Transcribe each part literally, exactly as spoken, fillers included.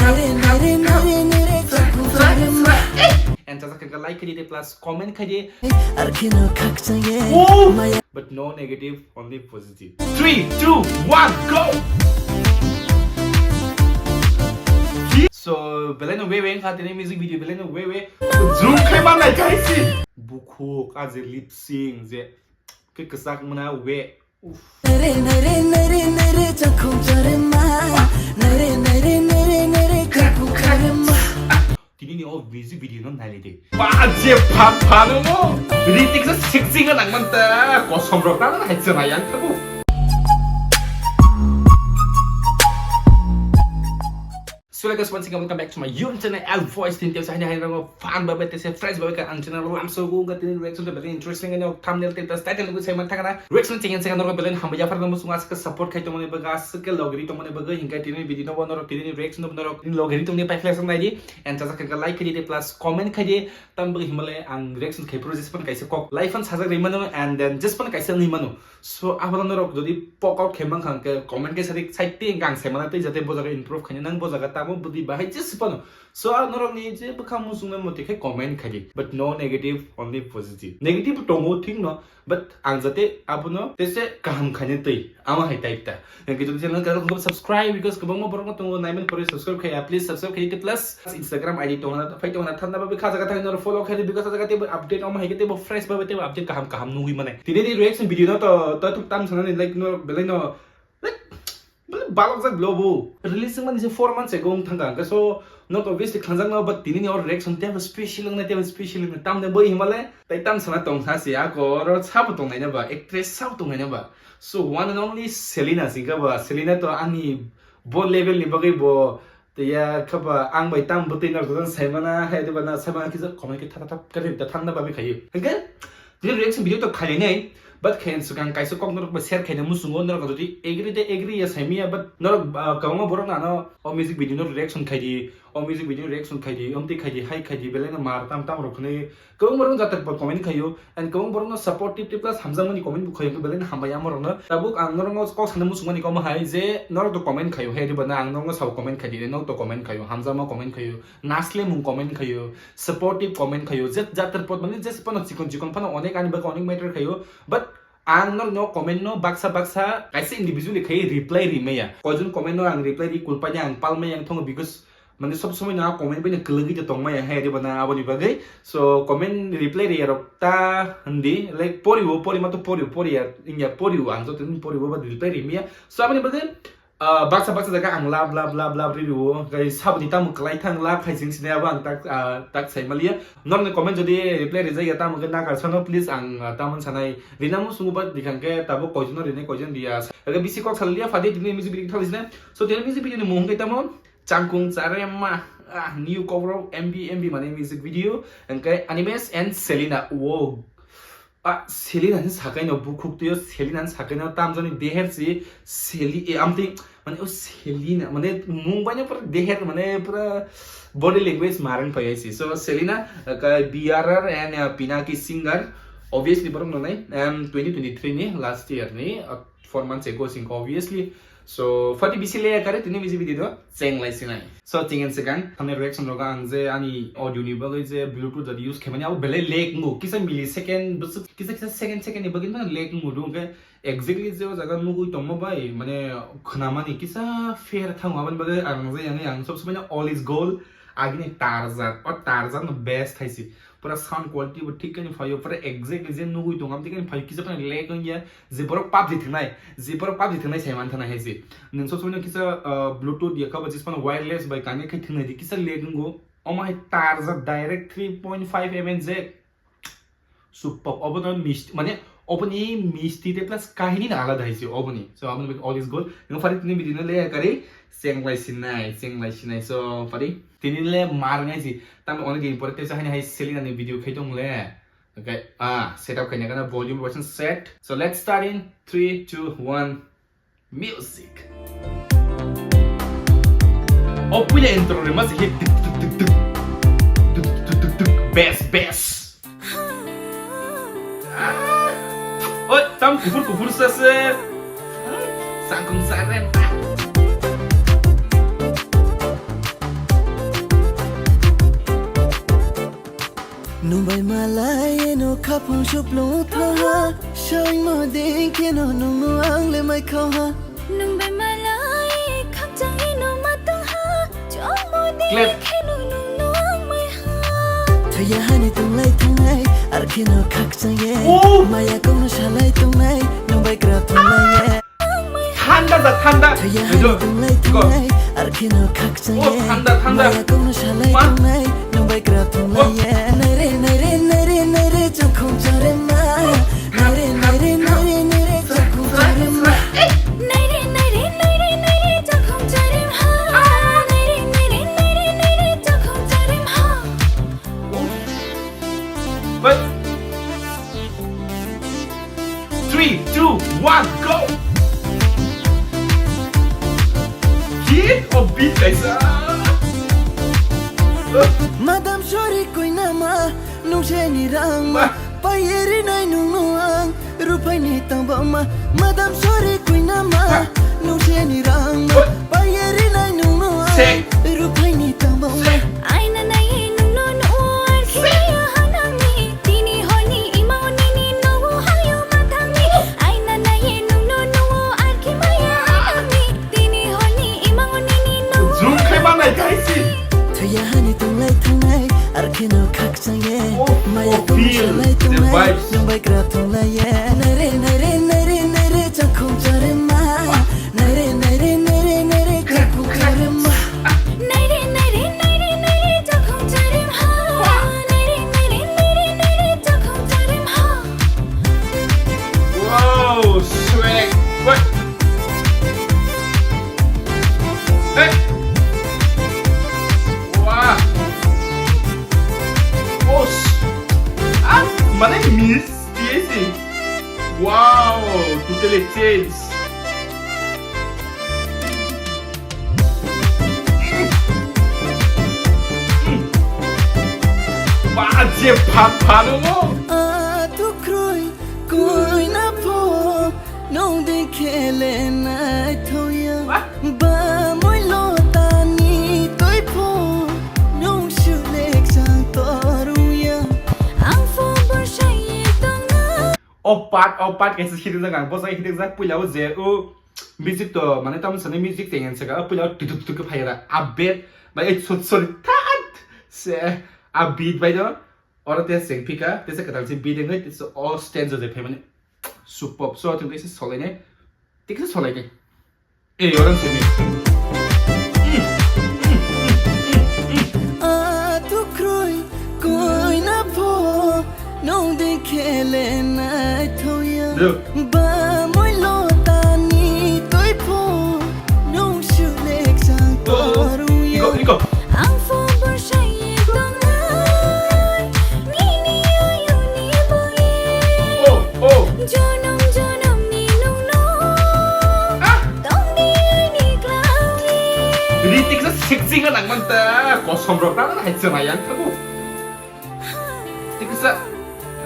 And chajak khe like khaidi plus comment khaidi. Wow! But no negative, only positive. Three, two, one, go! So, belai no wewe wngkha tini music video, belai no wewe. Zoom khai ma nai khai si. Bukhuk, a je lip sync, je ke kwchak mona we. Uff. Nare, nare, nare, nare, chakhung chare ma. Nare, nare, nare, nare, chakhung chare ma. Tini ni o music video no nai de. Ba je pha pha no mo. Ritik sa sexy ga nang man ta. Kosom rok ta na hai chana yang ta bu. So, like, guys, once again, welcome back to my YouTube channel, L Voice Team. Tiap sahani hai rango fun babai tese fresh babai ka ang channel lam so go ga tini reaction to belai interesting ani thumbnail te tas title go sai man thangana reaction chengin chengin norok belai hambai ya farang mo sunga ska support khai tongmani baga ska logri tongmani baga hinga tini video no norok tini reaction no norok tini logri tongni pai flex nai di and chajak khe like khai di plus comment khai di tam baga himale ang reaction khai pro jispan kaisa kok life an sajak ri mano and then jispan kaisa ni mano. So, abono norok jodi pok out khe mankha hwnkhe comment khe sadi side te hwnkhe ang sai mana tei jate bo jaga improve khaina nang bo jaga tamo bwdwi bahai jesa phano. So, a norokni je bwkha muchungna moti khe comment khaidi. But no negative, only positive. Negative tongo thik no, but ang jate abono tese kaham khaina tei ama hai type ta. Hwnkhe jodi channel kwbangma subscribe, because kwbangma borok no tongo naiman pore subscribe khaiya, please subscribe khaidi plus Instagram I D tongna, phai tongna, thanna bagwi kha jaga thangwi norok follow khaidi, because jaga teibo update omo hai khe teibo fresh bagwi teibo update kaham kaham nugwi manai. Tini ni reaction video no to, to thuk tam sanani, like, no, belai no, like, belai balok jak blo bo. Release wngmani se four months ago wng thangka, hwnkhe so, not obviously khanjak no, but tini ni or reaction teibo special wngnai, teibo special wngnai. Tamni boi himale, tai tam sana tong sa si, ako oro sabo tongnai na ba, actress sabo tongnai na ba. So, one and only Selena singka ba, Selena to ani bo level ni bagwi bo Tei ya khe ba ang bai tamo bwtwi norok jotono sai mana, hai de ba na sai mana kisa comment khe thata thap khe da thangna bagwi khaio. Hwnkhe tini reaction video to khainai, but khe swkang kaisa kok norok bai share khaina muchungo, norok jodi agree de agree ya sai miya, but norok, ah, kwbangma borok no ano o music video no reaction khai di, o music video reaction khai di, omtwi khai di, hai khai di, belai no mar tam tam rok hwnwi Kwbang borok jatrak bo comment khaio, and kwbang borok no supportive tei plus hamjakmani comment bo khaio, belai no hambai amo rok no. Tabuk ang norok no kok sana muchungmani komo hai je norok to comment khaio, hai riba na ang norok no sao comment khai di, norok to comment khaio, hamjakma comment khaio, naslemung comment khaio, supportive comment khaio, je jatrak pot mani je phano chikon chikon phano onek ani bagwi onek matter khaio, but ang norok no comment no baksa baksa kaisa individually khai reply ri maya. Koijon comment no ang reply ri kulpai ang pal maya ang thongo because Mane sob somoi no a comment bai no kwlwgwi tongmaya hai riba na aboni bagwi. So comment reply riyarok ta hindi, like, poriwo, porima to poriwo, poriya, wngya poriwo, ang joto din poriwo ba reply rimiya. So aboni bagwi, ah, baksa baksa jaga ang love, love, love, love ririwo, hwnkhe saboni tamo kwlai thang love khai sing sini abo ang tak, ah, tak sai maliya. Norokni comment jodi reply rijak ya tamo khe nagar sano please ang, ah, tamon sanai rina musungo ba dikhang khe tabuk koijono rinai koijon riya. Hwnkhe bisi kok salaliya phadi tini music video thali sini. So tini music video ni mung khe tamo Changkung Charema, ah, new cover of M B M B mane music video, hwnkhe Animesh and Selena, wow. Ah, Selena ni sakai no bukhuk tuyo, Selena ni sakai no tamjani deher si, Seli-, eh, amtwi, mane o Selena, mane mung bai no pura deher, mane pura body language marang pai si. So Selena, ah, ka B R R and, ah, Pinaki singer, obviously borok no nai, em, twenty twenty-three ni last year ni, ah, four months ago sing obviously. So, phati bisi le kare tini bisi video do cheng lai sinai. So, cheng en sekang, thani reaction roga ang je ani audio ni bagwi je Bluetooth jodi use khaimani abo belai lag wngo, kisa millisecond, bwswk kisa kisa second second ni bagwi no lag wngo do, hwnkhe exactly je o jaga nugwi tongma bai, mane khwnamani kisa fair thango, aboni bagwi ang je yang yang sob somoi no all is gold, agini tarjak, o tarjak no best thaisi. Pura sound quality bo thik khe phaio, pura exactly je nugwi tong, am thik khe phaio, kisa phano lag wngya, je borok pubg thwngnai, je borok pubg thwngnai sai man thana hai se. Nwng sob somoi no kisa, ah, Bluetooth ya khe ba jis phano wireless bai connect khai thwngnai di, kisa lag wngo. Omo hai tarjak direct three point five M M jack. Super, obo no misti, mane, obo ni misti te plus kahini na alada hai se obo ni. So, obo ni all is good. Nwng phari tini video no le kari, cheng lai sinai, cheng lai sinai. So, phari tini le mar ngai si. Tam onek din pore te sa hai hai Selena ni video khai tong le. Okay, ah, setup khaina kana volume version set. So let's start in three, two, one, music. O puila intro re mas hit tuk tuk tuk tuk. Tuk tuk tuk tuk tuk. Bass, bass. Ah. Oi, tam kuphur kuphur sase. Sangkung saren. Nung bai malai eno khaphang suplung thaha, saingmo ding kheno nungno ang le mai khaha. Nung bai malai khakchang eno ma tongha, chongmo ding Clap. Kheno nungno ang mai ha. Thaya hani tunglai thangnai, ar kheno khakchang ye. Oh! Maya kongno salai tongnai, nung bai kra tunglai ye. Thanda ja, thanda. Thaya Ejo, hani tunglai go. Thangnai, ar kheno khakchang ye. Oh, thanda, thanda. Maya kongno salai Ma. Tongnai, nung bai kra tunglai ye. Oh. Naire, naire, naire, naire, chakhong chare ma. Naire, naire, naire, naire, chakhong chare ma. Naire, naire, naire, naire, chakhong chare ma. Naire, naire, naire, naire, chakhong chare ma. Oh. Wait. Three, two, one, go! Hit or beat kaisa? Madam sori koinama, nungseni rangma, payeri nai nungno ang, rupaini tangbama, madam sori koinama, nungseni rangma, payeri nai nungno ang, rupaini tangbama. Aina nai nungno nuo, arkhe ya hanangni. Tini horni imo nini nogo hayo mathangni. Aina naye nungno nuo arki maya hanangni. Tini horni imo nini nogo Zoom khe manai kaisi. Thaya hani tunglai thangnai, arki no khakchang ye. Oh, maya oh, tong feel salai the tunglai, vibes. Nung bai kra tunglai ye. Naire, naire, naire, naire, chakhong chare ma. Naire, naire, naire, naire, chakhong chare ma. Naire, naire, naire, naire, chakhong charim ha. Naire, naire, naire, naire, chakhong charim ha. Wow, swag. Wait. Hey. Wow. Oh, s-, ah, mane miss T S C. Wow, totally change. Ba je phan phan mo. A tu kroi koi na pho nong de khele nai thoya. Ba moi lo tani toi pho nong shulek sang toruya. Ang pho bor shai tong na. O part, o part kaisa hidik jak ang, bosai hidik jak puila o je o music to, mane tamo sani music teng ang saka, puila o tutuk tutuk phai ra, a beat, bai, eh, so-, sorry, that, se, a beat bai do, oro te seng phika, te se katal se beat ngai, te se o stanza je phai mane, superb, so, te se solai ne, te se solai ne. Ei, orang sini. A tu kroi koi na pho nong de khele nai thoya. Look. Ba moi lo tani toi pho nong shulek sang toruya. Iko, iko. Ang pho bor shai tong nai nini ayo ni boye. Oh, oh. Jonom jonom ni nung no. Ah. Tongdi ni klawi. Ritik sa sexy ka nang manta, kosom rok na hai chana yang thabu. Tik sa,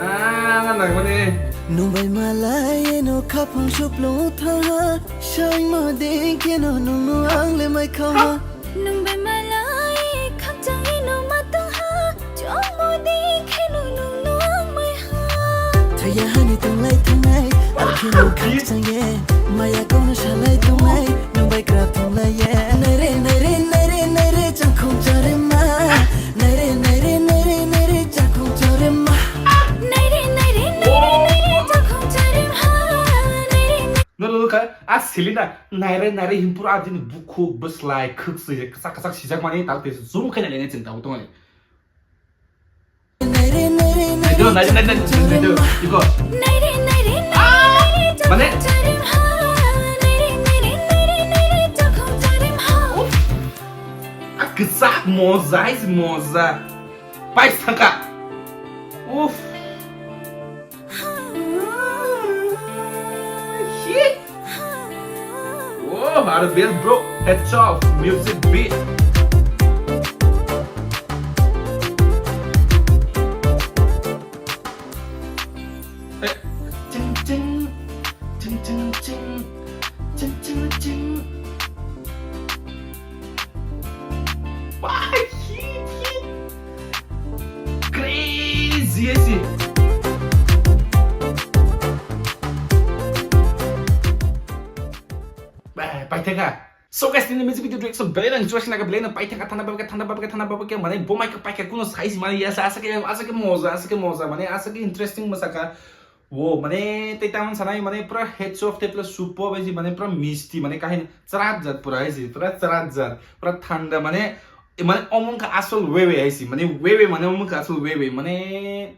ah, na nang mane. Nung bai malai eno khapang suplung tha, saing ma ding keno nung no ang le mai kha. Nung bai malai khakchang eno ma tong ha. Chongmo di kheno nung nung mai ha. Thaya hani tunglai thangnai, ar kheno khakchang ye. Maya kongno salai tungnai, nung bai kra tunglai ye. Naire, naire, naire, naire, chakhung chare ma. Naire, naire, naire, naire, chakhung chare ma. Naire, naire, naire, naire, chakhung chare ma. Naire, naire. No, no, no, ka, a Selena, naire, naire, himpur a dini bukhu, bwslai, khwk swijak, kwchak, kwchak sijak mani, tal te zoom khe naile ne chwng tabuk tongmani. Naidi, naidi, naidi, naidi, naidi, iko. Ah! Mane? Uff. A kwchak moja, is moja. Pai saka. Uff. Hit. Oh, R B S bro, heads off, music beat. Eh, ching, ching, ching, ching, ching. Wah, hit, hit. Great. Yes. Paithaka. So guys, nini music video reaction belai nang chuasina ka belai nang paithaka thana babake thana babake thana babake mane bomai ka paika kuno size mane yasa asa ke asa ke moza asa ke moza mane asa ke interesting masaka. Wo mane tei tamon sanai mane pura heads off tei pura supo bai mane pura misti mane kahin chrat jat pura hai si pura chrat jat pura thanda mane mane omong ka asol wewe hai si mane wewe mane omong ka asol wewe mane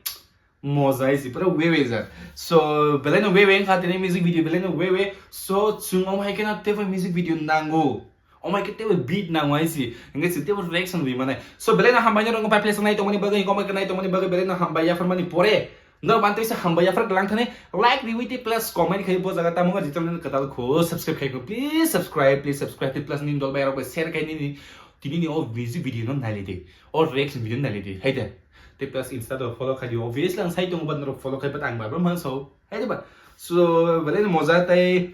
moza hai si pura wewe jat. So belai no wewe wngkha tini music video belai no wewe. So chwng om hai khe na tei music video nango. Omai ke tebo beat nang waisi, hingke si tebo reaction wi mane. So belai no hambai no rong pai place nai tongmani bagwi, comment nai tongmani bagwi belai no hambai yaphar mani pore. No ban tei se hambai yaphar lang thani like riwi tei plus comment khai bo jaga tamo ga jitam katal kho subscribe khai kho. Please subscribe, please subscribe tei plus nin dol bai rok bai share khai nini tini ni o music video no nai lidi. O reaction video nai lidi. Hai de. Tei plus Insta do follow khai di. Obviously ang sai tongo ban rok follow khai pat ang bai ba man so. Hai de ba. So belai no moja tei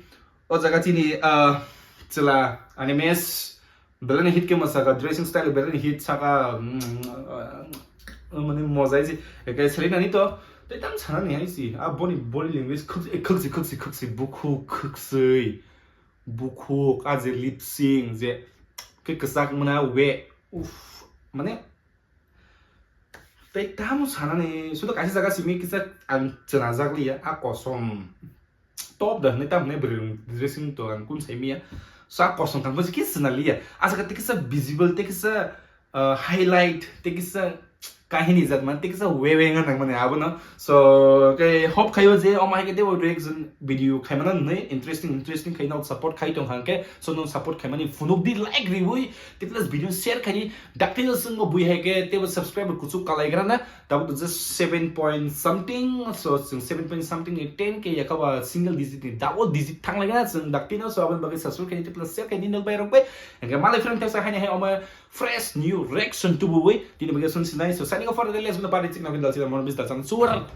O jaga chini, ah, chwla Animesh belai no hit khe ma saka, dressing style belai no hit saka, mm, ah, mane moja hai si, eke sari nani to, tei tam sana ni hai si, ah, boni body language khuk-, khuk si, khuk si, khuk si, bukhuk, khuk si, bukhuk, ah, je lip sync, je khe kwchak mona we, uff, mane, Tei tamo sanani, sudo kaisa jaga simi kisa ang chwnajakliya, a kosom. Top da hwnwi tamo hwnwi bwrwi dressing to ang kun saimiya. So a kosom tangbo se kisa chwnaliya. Aswk tei kisa visible, tei kisa, uh, highlight, tei kisa kahini jat man, tei kisa wewe wngna nang mani abono. So, khe hope khayo je omo hai khe teibo reaction video khaimano hwnwi interesting, interesting khai nok support khai tong hang khe. So, nwng support khaimani phunuk di, like riwi, tei plus video share khai di. Dakti no chwngno bui hai khe teibo subscriber kuchuk kalai gra na. Tabuk just seven point something. So, chwng seven point something ni ten K yakaba single digit ni double digit thang lai gra chwng dakti no. So, aboni bagwi subscribe khai di, tei plus share khai di nok bai rok bai. Hingke malai friend tei sa hai hai omo fresh new reaction tubuwi. Tini bagwi sun sinai. So, signing off for the day. Let's go party chikna bin dal chikna mon bis dal chang. Suar.